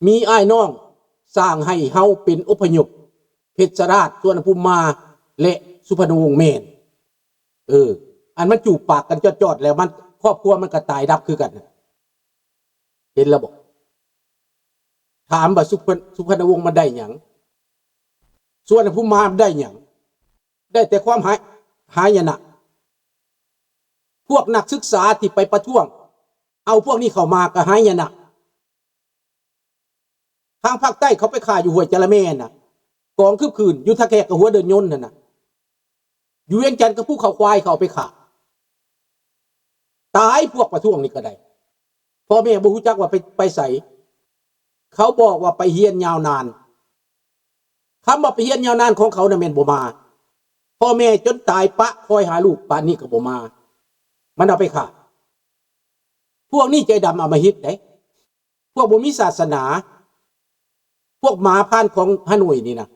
ມີອ້າຍນ້ອງສ້າງໃຫ້ເຮົາເປັນອົບພະຍົບ ເພັດຊະລາດ ສຸວັນນະພູມມາ ແລະ ສຸພັນນະວົງແມ່ນ. ເອີ ອັນມັນຈູບປາກກັນຈອດໆ ແລ້ວມັນ ຄອບຄົວມັນກໍຕາຍດັບຄືກັນ. ເຫັນແລ້ວບໍ່? ຖາມວ່າສຸພັນ ສຸພັນນະວົງມັນໄດ້ຫຍັງ? ສຸວັນນະພູມມາມັນໄດ້ຫຍັງ? ໄດ້ແຕ່ຄວາມຫາຍ ຫາຍະນະ. ພວກນັກສຶກສາທີ່ໄປປະທ້ວງ ເອົາພວກນີ້ເຂົ້າມາກໍຫາຍະນະ. ທາງພາກໃຕ້ເຂົາໄປຂ້າຢູ່ຫ້ວຍຈະລະແມນນະ ກອງຄຶບຄື້ນ ຢູ່ທ່າແຂກກໍຫົວເດີ່ນຍົນຫັ້ນນະ ຢູ່ວຽງຈັນກໍພູເຂົາຄວາຍເຂົາເອົາໄປຂ້າ. ຕາຍພວກປະທ້ວງນີ້ກໍໄດ້. ພໍ່ແມ່ບໍ່ຮູ້ຈັກວ່າໄປ ໄປໃສ. ເຂົາບອກວ່າໄປຮຽນຍາວນານ. ຄຳວ່າໄປຮຽນຍາວນານຂອງເຂົານະແມ່ນບໍ່ມາ. ພໍ່ແມ່ຈົນຕາຍປະຄອຍຫາລູກປານນີ້ກໍບໍ່ມາ. ມັນເອົາໄປຂ້າ. ພວກນີ້ໃຈດຳອຳມະຫິດເດ້. ພວກບໍ່ມີສາສະໜາ, ພວກໝາພານຂອງຮາໂໜຍນີ້ນະ,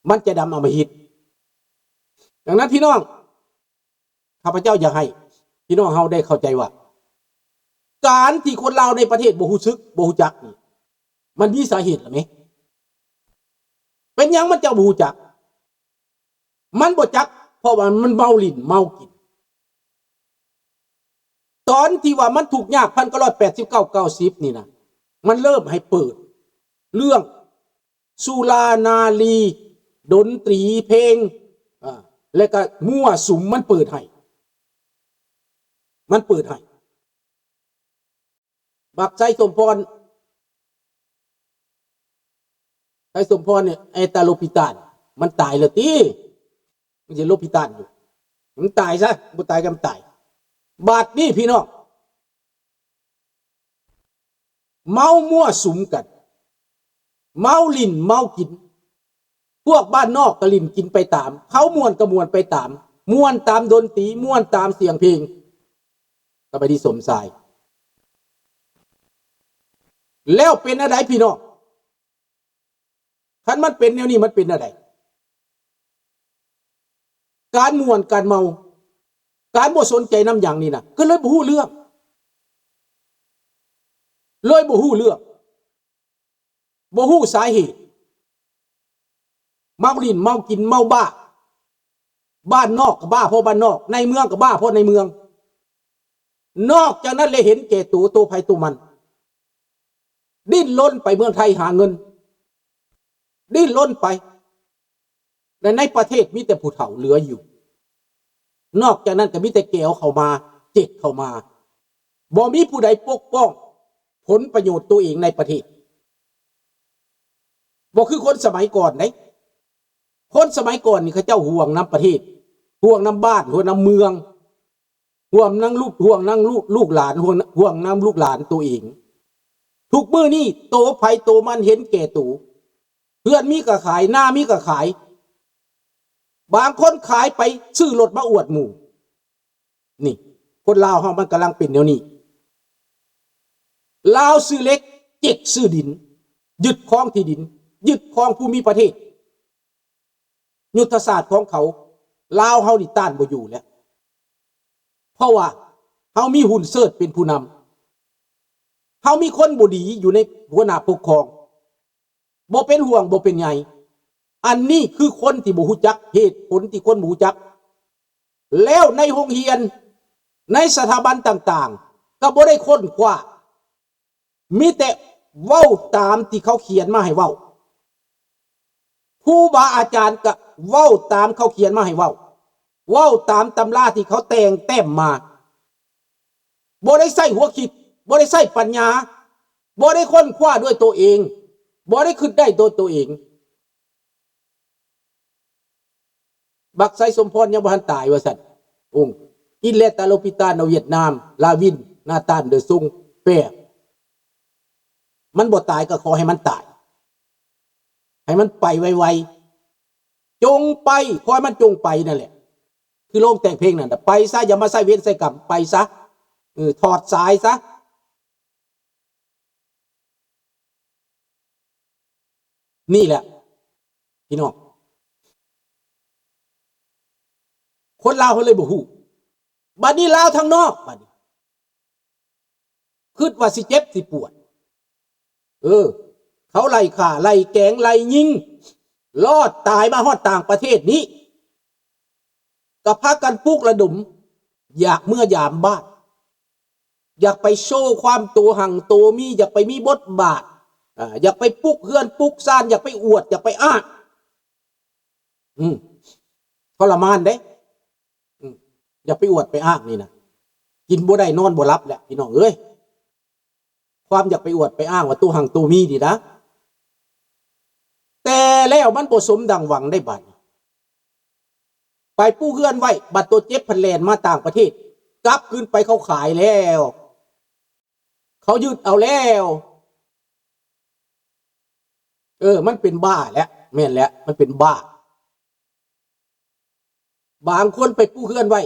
ມັນໃຈດຳອຳມະຫິດ. ດັ່ງນັ້ນພີ່ນ້ອງ, ຂ້າພະເຈົ້າຢາກໃຫ້ພີ່ນ້ອງເຮົາໄດ້ເຂົ້າໃຈວ່າ ການທີ່ຄົນລາວໃນປະເທດບໍ່ຮູ້ສຶກ, ບໍ່ຮູ້ຈັກນີ້, ມັນມີສາເຫດລະແມ. ເປັນຫຍັງມັນຈັ່ງບໍ່ຮູ້ຈັກ? ມັນບໍ່ຈັກ ເພາະວ່າມັນເມົາຫຼິ້ນເມົາກິນ. ຕອນທີ່ວ່າມັນທຸກຍາກ ພັນເກົ້າຮ້ອຍແປດສິບເກົ້າ ເກົ້າສິບນີ້ນະ ມັນເລີ່ມໃຫ້ເປີດເລື່ອງສຸລານາລີ ດົນຕີ ເພງ ອາ ແລະກະມົ້ວສຸມ ມັນເປີດໃຫ້ ມັນເປີດໃຫ້. ບັກໄຊສົມພອນ ໄຊສົມພອນນີ້ ແອຕາໂລປິຕານ ມັນຕາຍແລ້ວຕິ? ມັນຊິໂລປິຕານຢູ່? ມັນຕາຍຊະ, ບໍ່ຕາຍກໍມັນຕາຍ. ບາດນີ້ພີ່ນ້ອງ ເມົາມົ້ວສຸມກັນ, ເມົາຫຼິ້ນເມົາກິນ. ພວກບ້ານນອກກໍຫຼິ້ນກິນໄປຕາມ, ເຂົາມ່ວນກໍມ່ວນໄປຕາມ, ມ່ວນຕາມດົນຕີ, ມ່ວນຕາມສຽງເພງ, ກໍໄປທີ່ສົມຊາຍ. ແລ້ວເປັນແນວໃດພີ່ນ້ອງ? ຄັນມັນເປັນແນວນີ້ ມັນເປັນແນວໃດ? ການມ່ວນ ການເມົາ, ການບໍ່ສົນໃຈນຳຫຍັງນີ້ນະ, ກໍເລີຍບໍ່ຮູ້ເລື່ອງ, ເລີຍບໍ່ຮູ້ເລື່ອງ. ບໍ່ຮູ້ສາເຫດ, ເມົາຫຼິ້ນເມົາກິນເມົາບ້າ, ບ້ານນອກກໍບ້າເພາະບ້ານນອກ, ໃນເມືອງກໍບ້າເພາະໃນເມືອງ. ນອກຈາກນັ້ນແລ້ວເຫັນແກ່ໂຕ, ໂຕໃຜໂຕມັນ, ດີ້ນລົນໄປເມືອງໄທຫາເງິນ, ດີ້ນລົນໄປ. ແລະໃນປະເທດມີແຕ່ຜູ້ເຖົ້າເຫຼືອຢູ່, ນອກຈາກນັ້ນກໍມີແຕ່ແກວເຂົ້າມາ, ເຈັກເຂົ້າມາ, ບໍ່ມີຜູ້ໃດປົກປ້ອງຜົນປະໂຫຍດຕົວເອງໃນປະເທດ. ບໍ່ຄືຄົນສະໄໝກ່ອນເດ້, ຄົນສະໄໝກ່ອນນີ້ເຂົາເຈົ້າຫ່ວງນຳປະເທດ, ຫ່ວງນຳບ້ານ, ຫ່ວງນຳເມືອງ. ຫ່ວງນຳລູກ, ຫ່ວງນຳລູກ, ລູກຫຼານ, ຫ່ວງ, ຫ່ວງນຳລູກຫຼານໂຕເອງ. ທຸກມື້ນີ້ໂຕໃຜໂຕມັນເຫັນແກ່ໂຕ, ເຮືອນມີກໍຂາຍ, ນາມີກໍຂາຍ, ບາງຄົນຂາຍໄປຊື້ລົດມາອວດໝູ່. ນີ້ ຄົນລາວເຮົາມັນກຳລັງເປັນແນວນີ້. ລາວຊື້ເຫຼັກ, ເຈັກຊື້ດິນ, ຍຶດຄອງທີ່ດິນ, ຍຶດຄອງພູມີປະເທດ. ຍຸດທະສາດຂອງເຂົາ, ລາວເຮົານີ້ຕ້ານບໍ່ຢູ່ແລ້ວ. ເພາະວ່າເຮົາມີຮຸນເຊີດເປັນຜູ້ນຳ, ເຮົາມີຄົນບໍ່ດີຢູ່ໃນຫົວໜ້າປົກຄອງ, ບໍ່ເປັນຫ່ວງບໍ່ເປັນໃຍ. ອັນນີ້ຄືຄົນທີ່ບໍ່ຮູ້ຈັກ, ເຫດຜົນທີ່ຄົນບໍ່ຮູ້ຈັກ. ແລ້ວໃນໂຮງຮຽນ, ໃນສະຖາບັນຕ່າງໆ ກໍບໍ່ໄດ້ຄົ້ນຄວ້າ. ມີແຕ່ເວົ້າຕາມທີ່ເຂົາຂຽນມາໃຫ້ເວົ້າ, ຄູບາອາຈານກະເວົ້າຕາມເຂົາຂຽນມາໃຫ້ເວົ້າ, ເວົ້າຕາມຕຳລາທີ່ເຂົາແຕ່ງແຕ້ມມາ, ບໍ່ໄດ້ໃຊ້ຫົວຄິດ, ບໍ່ໄດ້ໃຊ້ປັນຍາ, ບໍ່ໄດ້ຄົ້ນຄວ້າດ້ວຍໂຕເອງ, ບໍ່ໄດ້ຄິດໄດ້ໂດຍໂຕເອງ. ບັກໄຊສົມພອນຍັງບໍ່ທັນຕາຍວ່າຊັ້ນ. ອົງ Inlet Talopita ນະຫວຽດນາມ, ລາວິນ ນາຕານ ເດີຊົງ ແປ ມັນບໍ່ຕາຍກໍຂໍໃຫ້ມັນຕາຍ, ໃຫ້ມັນໄປໄວໆ, ຈົ່ງໄປ, ຂໍໃຫ້ມັນຈົ່ງໄປນັ້ນແຫຼະ. ຄືໂລງແຕ່ງເພງນັ້ນນະ, ໄປຊະ, ຢ່າມາໃຊ້ເວນໃຊ້ກຳ, ໄປຊະ, ເອີ, ຖອດສາຍຊະ. ນີ້ແຫຼະພີ່ນ້ອງ, ຄົນລາວເຮົາເລີຍບໍ່ຮູ້. ບັດນີ້ລາວທາງນອກ, ບັດນີ້ຄິດວ່າຊິເຈັບຊິປວດ, ເອີ, ເຂົາໄລ່ຂ້າໄລ່ແກງໄລ່ຍິງ ລອດຕາຍມາຮອດຕ່າງປະເທດນີ້ ກໍພາກັນປຸກລະດົມ ຢາກເມືອຢາມບ້ານ ຢາກໄປໂຊຄວາມໂຕຮັ່ງໂຕມີ ຢາກໄປມີບົດບາດ ອາ ຢາກໄປປຸກເຮືອນປຸກຊານ ຢາກໄປອວດ ຢາກໄປອ້າງ. ອືມ ທໍລະມານເດ້. ອືມ ຢ່າໄປອວດໄປອ້າງນີ້ນະ ກິນບໍ່ໄດ້ນອນບໍ່ຫຼັບແຫຼະ ພີ່ນ້ອງເອີຍ. ຄວາມຢາກໄປອວດໄປອ້າງວ່າໂຕຮັ່ງໂຕມີນີ້ນະ ແຕ່ແລ້ວມັນບໍ່ສົມດັ່ງຫວັງໄດ້ບາດນີ້. ໄປປູເຮືອນໄວ້ ບັດໂຕເຈັບພັດແລ່ນມາຕ່າງປະເທດ ກັບຄືນໄປເຂົາຂາຍແລ້ວ ເຂົາຍຶດເອົາແລ້ວ. ເອີ ມັນເປັນບ້າແຫຼະ ແມ່ນແຫຼະ ມັນເປັນບ້າ. ບາງຄົນໄປປູເຮືອນໄວ້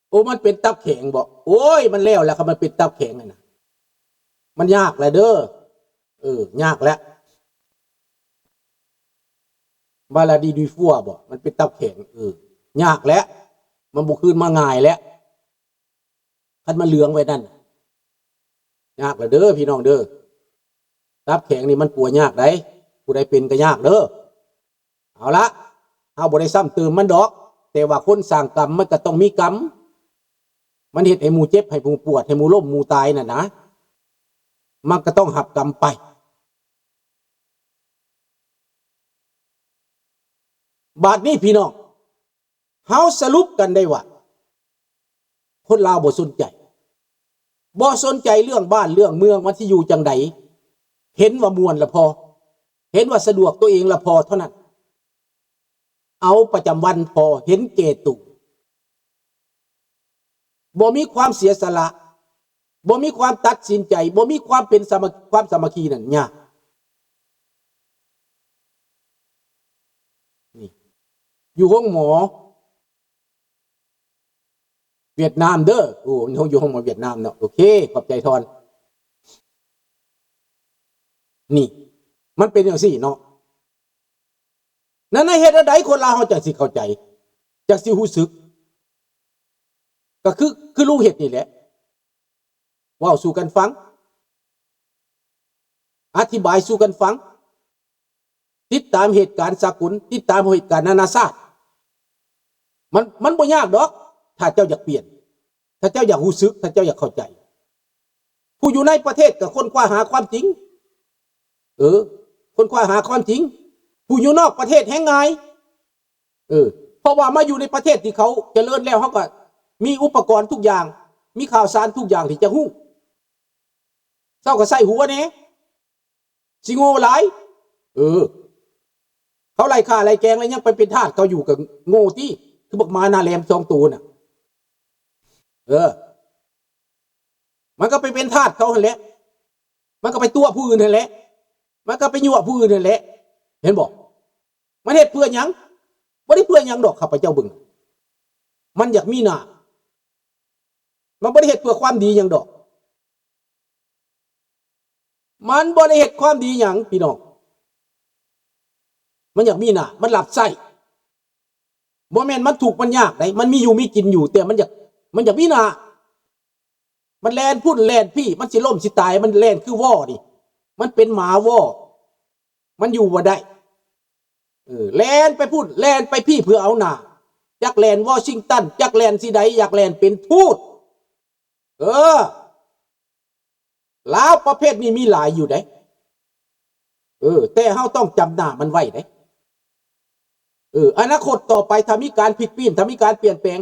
ໂອ້ ມັນເປັນຕັບແຂງບໍ? ໂອ້ຍ ມັນແລ້ວແຫຼະ ຄັນມັນເປັນຕັບແຂງຫັ້ນນະ ມັນຍາກແຫຼະເດີ. ເອີ ຍາກແຫຼະ maladie du foie ບໍ? ມັນເປັນຕັບແຂງ ເອີ ຍາກແຫຼະ ມັນບໍ່ຄືນມາງ່າຍແຫຼະ. ຄັນມັນເຫຼືອງໄວ້ນັ້ນ ຍາກລະເດີພີ່ນ້ອງເດີ. ຕັບແຂງນີ້ມັນປົວຍາກໃດ໋ ຜູ້ໃດເປັນກໍຍາກເດີ. ເອົາລະ ເຮົາບໍ່ໄດ້ຊ້ຳເຕີມມັນດອກ ແຕ່ວ່າຄົນສ້າງກຳມັນກໍຕ້ອງມີກຳ. ມັນເຮັດໃຫ້ໝູ່ເຈັບ ໃຫ້ໝູ່ປວດ ໃຫ້ໝູ່ລົ້ມໝູ່ຕາຍນັ້ນນະ ມັນກໍຕ້ອງຮັບກຳໄປ. ບາດນີ້ພີ່ນ້ອງ ເຮົາສະຫຼຸບກັນໄດ້ວ່າ ຄົນລາວບໍ່ສົນໃຈ ບໍ່ສົນໃຈເລື່ອງບ້ານເລື່ອງເມືອງ ວ່າຊິຢູ່ຈັ່ງໃດ ເຫັນວ່າມ່ວນລະພໍ ເຫັນວ່າສະດວກຕົວເອງລະພໍເທົ່ານັ້ນ ເອົາປະຈຳວັນພໍ ເຫັນແກ່ໂຕ ບໍ່ມີຄວາມເສຍສະຫຼະ ບໍ່ມີຄວາມຕັດສິນໃຈ ບໍ່ມີຄວາມເປັນສາມັກ ຄວາມສາມັກຄີນັ້ນຍາກ. ນີ້ ຢູ່ໂຮງໝໍຫວຽດນາມເດີ. ໂອ້ ຢູ່ໂຮງໝໍຫວຽດນາມເນາະ. ໂອເຄ ຂອບໃຈທ່ອນ. ນີ້ ມັນເປັນຈັ່ງຊີ້ເນາະ. ນັ້ນນະ ເຮັດແນວໃດຄົນລາວເຮົາຈັ່ງຊິເຂົ້າໃຈ ຈັ່ງຊິຮູ້ສຶກ? ກໍຄື ຄືລຸງເຮັດນີ້ແຫຼະ ເວົ້າສູ່ກັນຟັງ ອະທິບາຍສູ່ກັນຟັງ ຕິດຕາມເຫດການສາກົນ ຕິດຕາມເຫດການນານາຊາດ. ມັນ ມັນບໍ່ຍາກດອກ ຖ້າເຈົ້າຢາກປ່ຽນ ຖ້າເຈົ້າຢາກຮູ້ສຶກ ຖ້າເຈົ້າຢາກເຂົ້າໃຈ. ຜູ້ຢູ່ໃນປະເທດກໍຄົ້ນຄວ້າຫາຄວາມຈິງ ເອີ ຄົ້ນຄວ້າຫາຄວາມຈິງ. ຜູ້ຢູ່ນອກປະເທດແຮ່ງງ່າຍ ເອີ ເພາະວ່າມາຢູ່ໃນປະເທດທີ່ເຂົາຈະເລີນແລ້ວ ເຮົາກໍມີອຸປະກອນທຸກຢ່າງ ມີຂ່າວສານທຸກຢ່າງທີ່ຈະຮູ້. ເຈົ້າກໍໃສ່ຫົວແດ່ ຊິໂງ່ຫຼາຍ. ເອີ ເຂົາໄລ່ຂ້າໄລ່ແກງແລ້ວ ຍັງໄປເປັນທາດເຂົາຢູ່ ກໍໂງ່ຕິ ຄືບັກໝາໜ້າແຫຼມສອງໂຕນະ. ເອີ ມັນກໍໄປເປັນທາດເຂົາຫັ້ນແຫຼະ ມັນກໍໄປຕົວະຜູ້ອື່ນຫັ້ນແຫຼະ ມັນກໍໄປຍົວະຜູ້ອື່ນຫັ້ນແຫຼະ. ເຫັນບໍ່? ມັນເຮັດເພື່ອຫຍັງ? ບໍ່ໄດ້ເພື່ອຫຍັງດອກ ຂ້າພະເຈົ້າເບິ່ງ ມັນຢາກມີໜ້າ. ມັນບໍ່ໄດ້ເຮັດເພື່ອຄວາມດີຫຍັງດອກ ມັນບໍ່ໄດ້ເຮັດຄວາມດີຫຍັງພີ່ນ້ອງ. ມັນຢາກມີໜ້າ ມັນຮັບໃຊ້. ບໍ່ແມ່ນມັນທຸກມັນຍາກໃດ໋ ມັນມີຢູ່ມີກິນຢູ່ ແຕ່ມັນຢາກ ມັນຢາກມີໜ້າ. ມັນແລ່ນພຸ້ນແລ່ນພີ້ ມັນຊິລົ້ມຊິຕາຍ ມັນແລ່ນຄືວໍນີ້ ມັນເປັນໝາວໍ ມັນຢູ່ບໍ່ໄດ້. ເອີ ແລ່ນໄປພຸ້ນແລ່ນໄປພີ້ເພື່ອເອົາໜ້າ ຈັກແລ່ນວໍຊິງຕັນ ຈັກແລ່ນຊິໃດ ຢາກແລ່ນເປັນທູດ. ເອີ ລາວປະເພດນີ້ມີຫຼາຍຢູ່ເດ້. ເອີ ແຕ່ເຮົາຕ້ອງຈຳໜ້າມັນໄວ້ເດ້. ເອີ ອະນາຄົດຕໍ່ໄປ ຖ້າມີການພລິກປ່ຽນ ຖ້າມີການປ່ຽນແປງ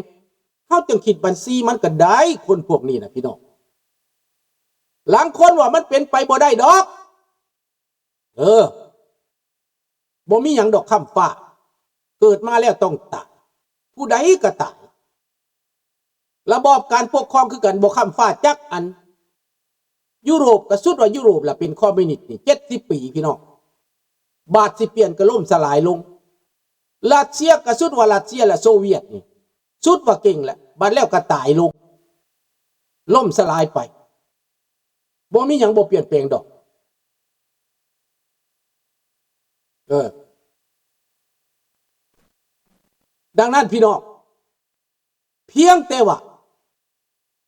ເຮົາຈຶ່ງຄິດບັນຊີມັນກໍໄດ້ ຄົນພວກນີ້ນະພີ່ນ້ອງ. ລາງຄົນວ່າມັນເປັນໄປບໍ່ໄດ້ດອກ. ເອີ ບໍ່ມີຫຍັງດອກຄ້ຳຟ້າ ເກີດມາແລ້ວຕ້ອງຕາຍ ຜູ້ໃດກໍຕາຍ. ລະບອບການປົກຄອງຄືກັນ ບໍ່ຄ້ຳຟ້າຈັກອັນ. ຢູໂຣບກໍສຸດວ່າຢູໂຣບລະເປັນຄອມມິວນິດນີ້ ເຈັດສິບປີພີ່ນ້ອງ ບາດຊິປ່ຽນກໍລົ້ມສະຫຼາຍລົງ. ຣັດເຊຍກໍສຸດວ່າຣັດເຊຍ ແລະ ໂຊວຽດນີ້ສຸດວ່າເກັ່ງແລ້ວ ບາດແລ້ວກໍຕາຍລົງ ລົ້ມສະຫຼາຍໄປ. ບໍ່ມີຫຍັງບໍ່ປ່ຽນແປງດອກ. ເອີ ດັ່ງນັ້ນພີ່ນ້ອງ ພຽງແຕ່ວ່າ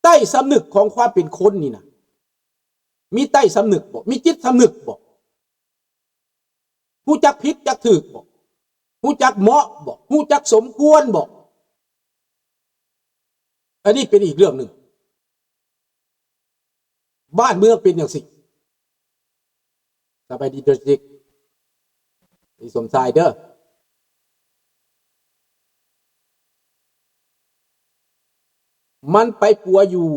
ໃຕ້ສຳນຶກຂອງຄວາມເປັນຄົນນີ້ນະ ມີໃຕ້ສຳນຶກບໍ່? ມີຈິດສຳນຶກບໍ່? ຮູ້ຈັກຜິດຈັກຖືກບໍ່? ຮູ້ຈັກເໝາະບໍ່? ຮູ້ຈັກສົມຄວນບໍ່? ອັນນີ້ເປັນອີກເລື່ອງໜຶ່ງ. ບ້ານເມືອງເປັນຈັ່ງຊີ້. ສະບາຍດີເດີຈິກ ອີສົມຊາຍເດີ. ມັນໄປປົວຢູ່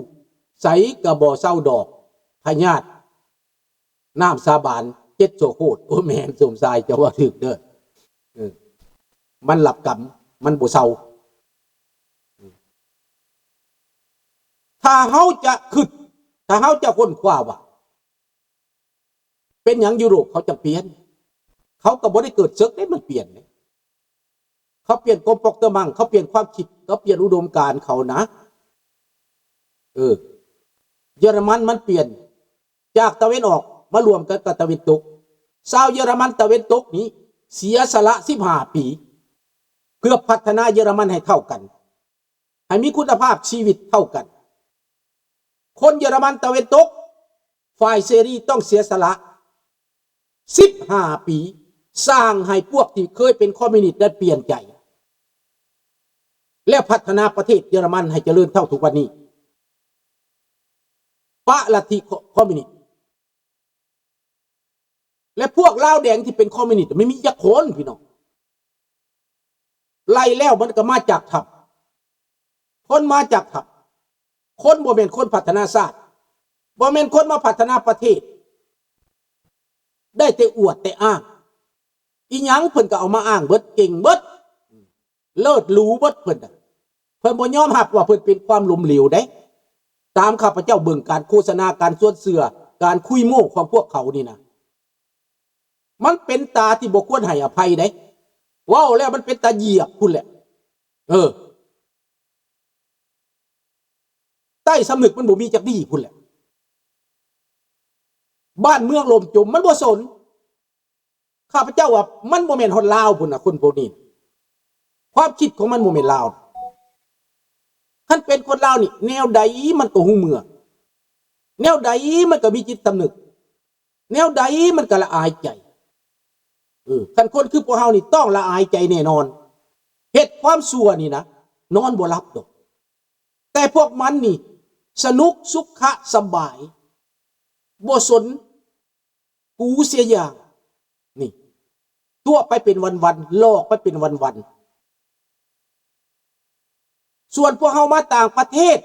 ໃສກະບໍ່ເຊົາດອກ ພະຍາດ ນ້ຳສາບານເຈັດຊົ່ວໂຄດ. ໂອ້ ແມ່ນ ສົມຊາຍ ເຈົ້າເວົ້າຖືກເດີ. ເອີ ມັນລັບກຳ ມັນບໍ່ເຊົາ. ຖ້າເຮົາຈະຄິດ ຖ້າເຮົາຈະຄົ້ນຄວ້າວ່າ ເປັນຫຍັງຢູໂຣບເຂົາຈັ່ງປ່ຽນ? ເຂົາກໍບໍ່ໄດ້ເກີດເສິກເດ້ ມັນປ່ຽນເດ້. ເຂົາປ່ຽນ comportement ເຂົາປ່ຽນຄວາມຄິດ ເຂົາປ່ຽນອຸດົມການເຂົານະ. ເອີ ເຢຍລະມັນມັນປ່ຽນຈາກຕາເວັນອອກມາລວມກັນກັບຕາເວັນຕົກ. ຊາວເຢຍລະມັນຕາເວັນຕົກນີ້ເສຍສະຫຼະສິບຫ້າປີ ເພື່ອພັດທະນາເຢຍລະມັນໃຫ້ເທົ່າກັນ. ໃຫ້ມີຄຸນນະພາບຊີວິດເທົ່າກັນ. ຄົນເຢຍລະມັນຕາເວັນຕົກ ຝ່າຍເສລີຕ້ອງເສຍສະຫຼະສິບຫ້າປີ ສ້າງໃຫ້ພວກທີ່ເຄີຍເປັນຄອມມິວນິດນັ້ນປ່ຽນໃຈ ແລະ ພັດທະນາປະເທດເຢຍລະມັນໃຫ້ຈະເລີນເທົ່າທຸກວັນນີ້. ປະລັດທິຄອມມິວນິດ. ແລະ ພວກລາວແດງທີ່ເປັນຄອມມິວນິດ ມັນມີຈັກຄົນ ພີ່ນ້ອງ? ໄລ່ແລ້ວມັນກໍມາຈາກຖ້ຳ. ຄົນມາຈາກຖ້ຳ. ຄົນບໍ່ແມ່ນຄົນພັດທະນາຊາດ. ບໍ່ແມ່ນຄົນມາພັດທະນາປະເທດ. ໄດ້ແຕ່ອວດແຕ່ອ້າງ. ອີຫຍັງເພິ່ນກໍເອົາມາອ້າງເບິດ, ເກັ່ງເບິດ. ເລີດຫຼູເບິດເພິ່ນນະ. ເພິ່ນບໍ່ຍອມຮັບວ່າເພິ່ນເປັນຄວາມລົ້ມເຫຼວເດ້. ຕາມຂ້າພະເຈົ້າເບິ່ງການໂຄສະນາ, ການຊວນເຊື່ອ, ການຄຸຍໂມ້ຂອງພວກເຂົານີ້ນະ, ມັນເປັນຕາທີ່ບໍ່ຄວນໃຫ້ອະໄພເດ້. ເວົ້າແລ້ວມັນເປັນຕາຢຽບພຸ້ນແຫຼະ. ເອີ. ໃຕ້ສຳນຶກມັນບໍ່ມີຈັກດີ້ພຸ້ນແຫຼະ. ບ້ານເມືອງຫຼົ່ມຈົມ ມັນບໍ່ສົນ. ຂ້າພະເຈົ້າວ່າມັນບໍ່ແມ່ນຮອດລາວພຸ້ນນະ ຄົນພວກນີ້. ຄວາມຄິດຂອງມັນບໍ່ແມ່ນລາວ. ຄັນເປັນຄົນລາວນີ້ ແນວໃດມັນກໍຮູ້ເມື່ອ, ແນວໃດມັນກໍມີຈິດສຳນຶກ, ແນວໃດມັນກໍລະອາຍໃຈ. ເອີ ຄັນຄົນຄືພວກເຮົານີ້ຕ້ອງລະອາຍໃຈແນ່ນອນ. ເຮັດຄວາມຊົ່ວນີ້ນະ ນອນບໍ່ຫຼັບດອກ. ແຕ່ພວກມັນນີ້ສະໜຸກສຸຂະສະບາຍ, ບໍ່ສົນ ກູເສຍຢ່າງນີ້ ຕົວະໄປເປັນວັນໆ, ຫຼອກໄປເປັນວັນໆ. ສ່ວນພວກເຮົາມາຕ່າງປະເທດ,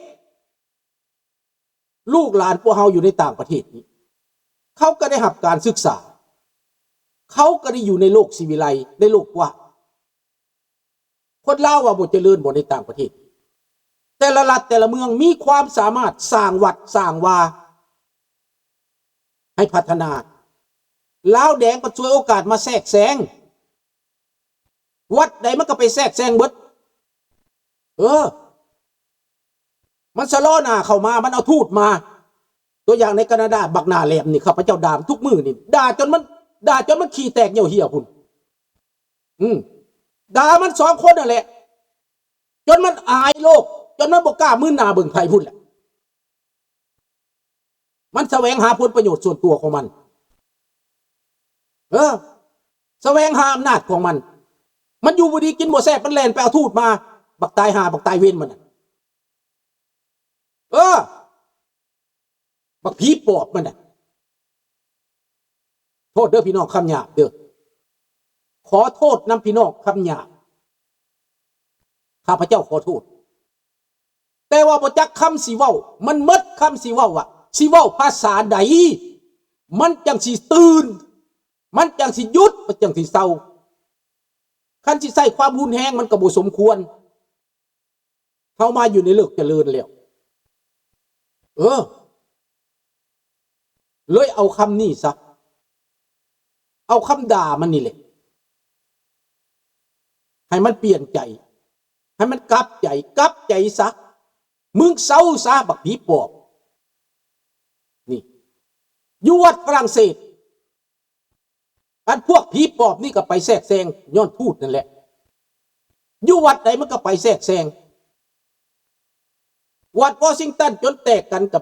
ລູກຫຼານພວກເຮົາຢູ່ໃນຕ່າງປະເທດນີ້, ເຂົາກໍໄດ້ຮັບການສຶກສາ, ເຂົາກໍໄດ້ຢູ່ໃນໂລກສີວິໄລ, ໃນໂລກກວ້າງ. ຄົນລາວວ່າບໍ່ຈະເລີນບໍ່ໃນຕ່າງປະເທດ. ແຕ່ລະລັດແຕ່ລະເມືອງມີຄວາມສາມາດສ້າງວັດສ້າງວາໃຫ້ພັດທະນາ. ລາວແດງກໍສວຍໂອກາດມາແຊກແຊງ. ວັດໃດມັນກໍໄປແຊກແຊງເບິດ. ເອີ ມັນຊະລໍໜ້າເຂົ້າມາ, ມັນເອົາທູດມາ. ຕົວຢ່າງໃນການາດາ ບັກໜ້າແຫຼມນີ້ ຂ້າພະເຈົ້າດ່າມັນທຸກມື້ນີ້, ດ່າຈົນມັນ, ດ່າຈົນມັນຂີ້ແຕກເຫຍົ່ວເຫື່ອພຸ້ນ. ອືມ ດ່າມັນສອງຄົນນັ້ນແຫຼະ ຈົນມັນອາຍໂລກ, ຈົນມັນບໍ່ກ້າມືນໜ້າເບິ່ງໃຜພຸ້ນແຫຼະ. ມັນສະແຫວງຫາຜົນປະໂຫຍດສ່ວນຕົວຂອງມັນ, ເອີ ສະແຫວງຫາອຳນາດຂອງມັນ. ມັນຢູ່ບໍ່ດີກິນບໍ່ແຊບ, ມັນແລ່ນໄປເອົາທູດມາ, ບັກຕາຍຫ່າ ບັກຕາຍເວນມັນນະ. ເອີ ບັກຜີປອບມັນນະ. ໂທດເດີພີ່ນ້ອງຄຳຫຍາບເດີ, ຂໍໂທດນຳພີ່ນ້ອງຄຳຫຍາບ, ຂ້າພະເຈົ້າຂໍໂທດ. ແຕ່ວ່າບໍ່ຈັກຄຳຊິເວົ້າ, ມັນໝົດຄຳຊິເວົ້າວ່າ ຊິເວົ້າພາສາໃດ ມັນຈັ່ງຊິຕື່ນ, ມັນຈັ່ງຊິຢຸດ, ມັນຈັ່ງຊິເຊົາ. ຄັນຊິໃຊ້ຄວາມຮຸນແຮງ ມັນກໍບໍ່ສົມຄວນ. ເຮົາມາຢູ່ໃນໂລກຈະເລີນແລ້ວ. ເອີ ເລີຍເອົາຄຳນີ້ຊະ, ເອົາຄຳດ່າມັນນີ້ແຫຼະ ໃຫ້ມັນປ່ຽນໃຈ, ໃຫ້ມັນກັບໃຈ, ກັບໃຈຊະ, ມຶງເຊົາຊະ ບັກຜີປອບ. ນີ້ ຢູ່ວັດຝຣັ່ງເສດ ອັນພວກຜີປອບນີ້ກໍໄປແຊກແຊງຍ້ອນທູດນັ້ນແຫຼະ. ຢູ່ວັດໃດມັນກໍໄປແຊກແຊງ. ວັດວໍຊິງຕັນຈົນແຕກກັນກັບ